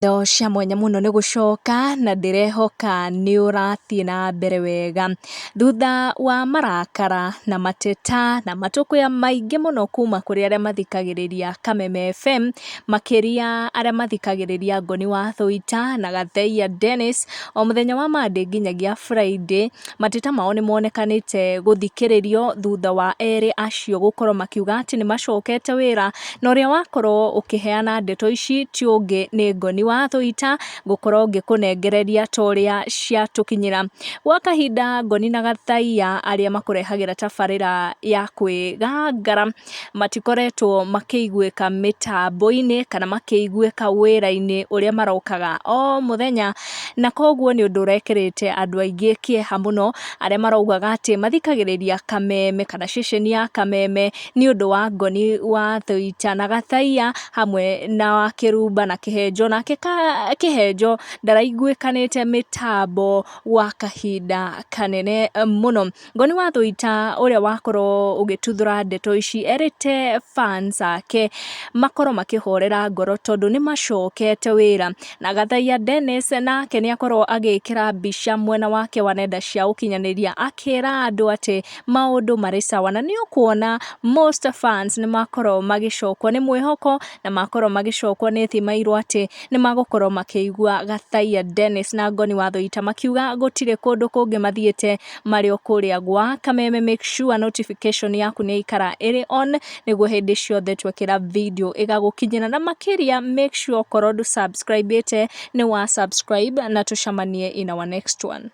Indo cia mwanya mũno nĩ gũcoka na ndĩrehoka nĩ ũrathiĩ na mbere wega. Thutha wa marakara na mateta na matũkũya maingĩ mũno kuma kũrĩ arĩa mathikagĩrĩria Kameme FM, makĩria arĩa mathikagĩrĩria Ngoni wa Thũita na Gathaiya Dennis, o mũthenya wa Monday nginyagia Friday, mateta mao nĩ monekanĩte gũthikĩrĩrio thutha wa erĩ acio gũkorwo makiuga atĩ nĩ macokete wĩra. Na ũrĩa wakorwo ũkĩheana ndeto ici ti ũngĩ nĩ Ngoni wa Thũita, ngũkorwo ngĩkũnengereria ta ũrĩa ciatũkinyĩra. Gwa kahinda Ngoni na Gathaiya arĩa makũrehagĩra tabarĩra ya kwĩgangara matikoretwo makĩiguĩka mĩtambo-inĩ kana makĩiguĩka wĩra-inĩ ũrĩa marokaga o mũthenya, na koguo nĩ ũndũ ũrekĩrĩte andũ aingĩ kĩeha mũno, arĩa maraugaga atĩ mathikagĩrĩria Kameme kana ceceni ya Kameme nĩ ũndũ wa Ngoni wa Thũita na Gathaiya hamwe na wa Kĩrumba na Kĩhenjo. Nake Kĩhenjo ndaraiguĩkanĩte mĩtambo gwa kahinda kanene mũno. Ngoni wa Thũita ũrĩa wakorwo ũgĩtuthũra ndeto ici erĩte fans ake makorwo makĩhorera ngoro tondũ nĩ macokete wĩra. Na Gathaiya Dennis nake nĩ akorwo agĩkĩra mbica mwena wake wa nenda cia ũkinyanĩria akĩra andũ atĩ maũndũ marĩ sawa, na nĩ ũkuona most fans nĩ makorwo magĩcokwo nĩ mwĩhoko na makorwo magĩcokwo nĩ thimairwo atĩ nĩ magũkorwo makĩigua Gathaiya Dennis na Ngoni wa Thũita makiuga gũtirĩ kũndũ kũngĩ mathiĩte marĩ o kũrĩa gwa Kameme. Make sure notification yaku nĩ yaikara ĩrĩ on nĩguo hĩndĩ ciothe twekĩra video ĩgagũkinyĩra, na makĩria make sure okorwo ndũ subscribe ĩte nĩ wa subscribe na tũcemanie in our next one.